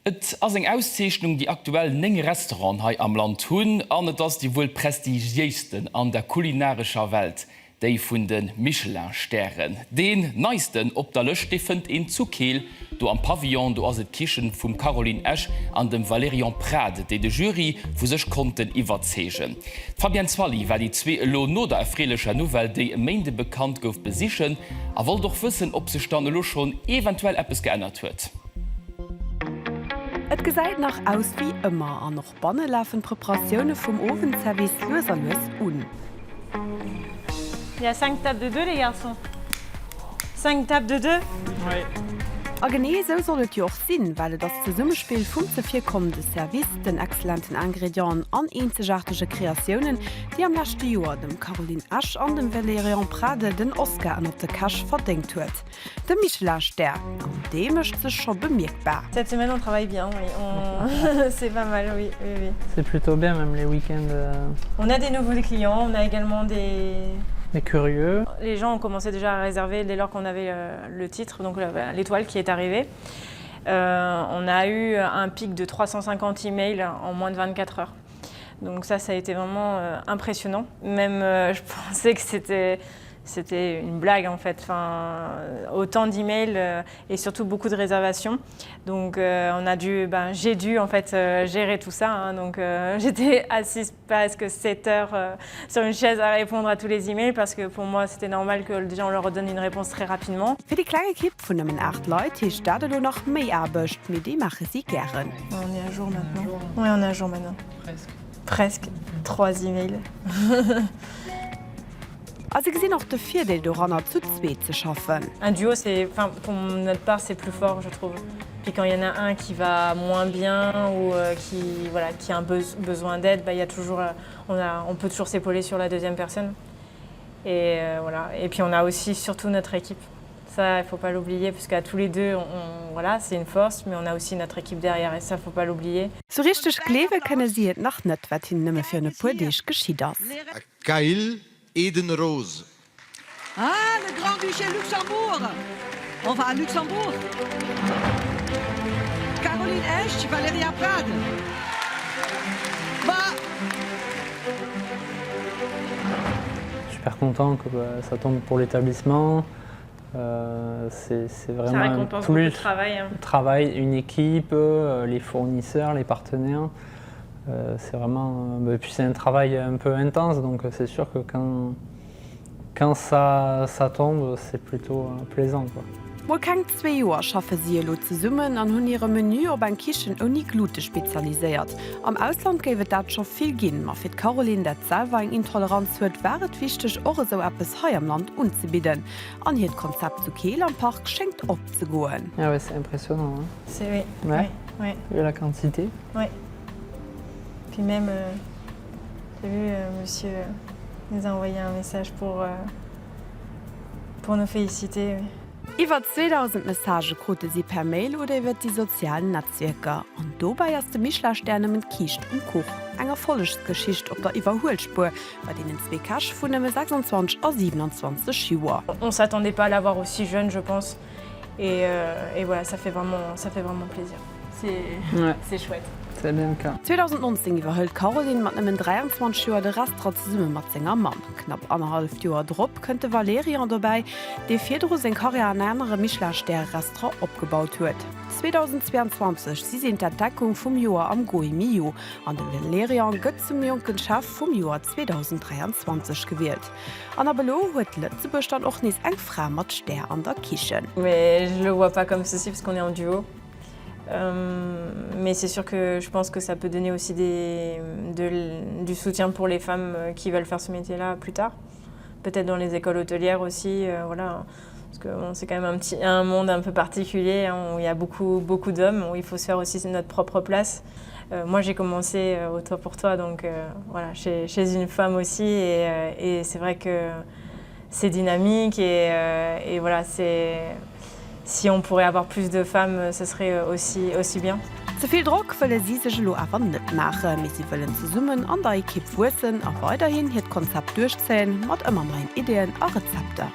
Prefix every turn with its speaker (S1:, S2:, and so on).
S1: Et ass eng Auszeechnung, déi aktuell 9 Restauranten hei am Land hunn an et ass déi wuel prestigiéisten an der kulinarescher Welt, déi vun de Michelin-Stären. Deen neisten op der Lëscht, dee fënnt een zu Keel, do am Pavillon. Do ass et d'Kichen vum Caroline Esch an dem Valérian Prade, déi de Jury vu sech konnten iwwerzeegen. D'Fabienne Zwally war déi zwee elo no der erfreelecher Nouvelle, déi e Méinde bekannt gouf, besichen a wollt och wëssen, ob sech dann elo schonn eventuell eppes geännert huet.
S2: Et gesäit nach aus wéi ëmmer an och banne lafen d'Preparatioune vum Owendservice lues a lues un.
S3: Il y a cinq tables de deux les garçons? Cinq tables de deux?
S2: Oui. A genee esou soll et jo och sinn, well et ass d'Zesummespill vum zevirkommende Service, den exzellenten Ingredienten an eenzegaartege Kreatiounen, déi am leschte Joer dem Caroline Esch an dem Valérian Prade den Oscar ënnert de Käch verdéngt huet. De Michelin-Stär, an dee mécht sech scho bemierkbar.
S3: Cette semaine on travaille bien, oui, on c'est pas mal, oui, oui, oui.
S4: C'est plutôt bien même les week-ends.
S3: On a des nouveaux clients, on a également des.
S4: Des curieux.
S3: Les gens ont commencé déjà à réserver dès lors qu'on avait le titre, donc l'étoile qui est arrivée. Euh, on a eu un pic de 350 emails en moins de 24 heures. Donc ça, ça a été vraiment euh, impressionnant. Même euh, je pensais que c'était c'était une blague en fait. Enfin, autant d'emails euh, et surtout beaucoup de réservations. Donc euh, on a dû, ben, j'ai dû en fait euh, gérer tout ça. Hein. Donc euh, j'étais assise presque 7 heures euh, sur une chaise à répondre à tous les emails parce que pour moi c'était normal que déjà on leur donne une réponse très rapidement.
S2: Fir déi kleng Ekipp vun nëmmen 8 Leit heescht dat elo nach méi Aarbecht, mee déi maache si gären.
S3: On est à jour maintenant. Ouais, on est à jour maintenant.
S4: Presque.
S3: Presque. Trois emails.
S2: A se gesinn och de Virdeel doranner, zu zweet ze schaffen.
S3: Un duo c'est, enfin pour notre part c'est plus fort je trouve. Puis quand il y en a un qui va moins bien ou qui voilà qui a un besoin d'aide, bah il y a toujours on a on peut toujours s'épauler sur la deuxième personne. Et voilà et puis on a aussi surtout notre équipe. Ça il faut pas l'oublier parce qu'à tous les deux on voilà c'est une force mais on a aussi notre équipe derrière et ça faut pas l'oublier.
S2: Sou richteg gleewe kënne si et nach net, wat hinnen nëmme virun e puer Deeg geschitt ass.
S5: Kayl, Eden Rose.
S6: Ah, le Grand-Duché Luxembourg! On va à Luxembourg! Caroline Esch, Valerija Prade. Bah!
S4: Super content que ça tombe pour l'établissement. C'est
S3: Ça
S4: vraiment un
S3: récompense beaucoup
S4: plus.
S3: de travail. Hein.
S4: Travail, une équipe, les fournisseurs, les partenaires. C'est vraiment et puis c'est un travail un peu intense, donc c'est sûr que quand quand ça ça tombe, c'est plutôt plaisant quoi.
S2: Mol keng zwee Joer schaffe si elo zesummen an hunn hire Menü op eng Kichen ouni Glute spezialiséiert. Am Ausland géif et dat scho vill ginn, ma fir d'Caroline, dat selwer eng Intoleranz huet, war et wichteg och esou eppes hei am Land unzebidden. An hiert Konzept zu Keel am Park schéngt opzegoen.
S4: Ah ouais, c'est impressionnant hein.
S3: C'est oui,
S4: ouais.
S3: oui, oui.
S4: Vu la quantité.
S3: Oui. Puis même, euh, j'ai vu euh, monsieur euh, nous a envoyé un message pour, euh, pour nous féliciter. Oui.
S2: Iwwer 2.000 Messagë krute si per Mail oder iwwer déi sozial Netzwierker. An dobäi ass de Michelin-Stär nëmmen d'Kiischt um Kuch. Eng Erfollegsgeschicht op der Iwwerhuelspuer bei deenen zwee Käch vun nëmme 26 a 27 Joer.
S3: On s'attendait pas à l'avoir aussi jeune je pense et et voilà ça fait vraiment ça fait vraiment plaisir. C'est chouette.
S4: C'est bien le cas.
S2: 2019 iwwerhëlt d'Caroline mat nëmmen 23 Joer de Restaurant zesumme mat senger Mamm. Knapp annerhalleft Joer drop kënnt de Valerian dobäi, dee virdru seng Karriär an anere Michelin-Stär-Restaurant opgebaut huet. 2022 si si d'Entdeckung vum Joer am Gault&Millau an de Valerian gëtt zum jonken Chef vum Joer 2023 gewielt. An ab elo huet Lëtzebuerg dann och nees eng Fra mat Stär an der Kichen.
S3: Mais je le vois pas comme ceci parce qu'on est en duo. Euh, mais c'est sûr que je pense que ça peut donner aussi des, de, du soutien pour les femmes euh, qui veulent faire ce métier là plus tard. Peut-être dans les écoles hôtelières aussi, euh, voilà. Parce que bon, c'est quand même un, petit, un monde un peu particulier hein, où il y a beaucoup, beaucoup d'hommes, où il faut se faire aussi notre propre place. Euh, moi j'ai commencé euh, au Toit pour toi, donc euh, voilà, chez, chez une femme aussi et, euh, et c'est vrai que c'est dynamique et, euh, et voilà, c'est si on pourrait avoir plus de femmes, ce serait aussi, aussi bien.
S2: Ze vill Drock wëlle si sech elo awer net maachen, mee si wëllen zesummen an der Ekipp wuessen a weiderhin hiert Konzept duerchzéien, mat ëmmer neien Ideeën a Rezepter.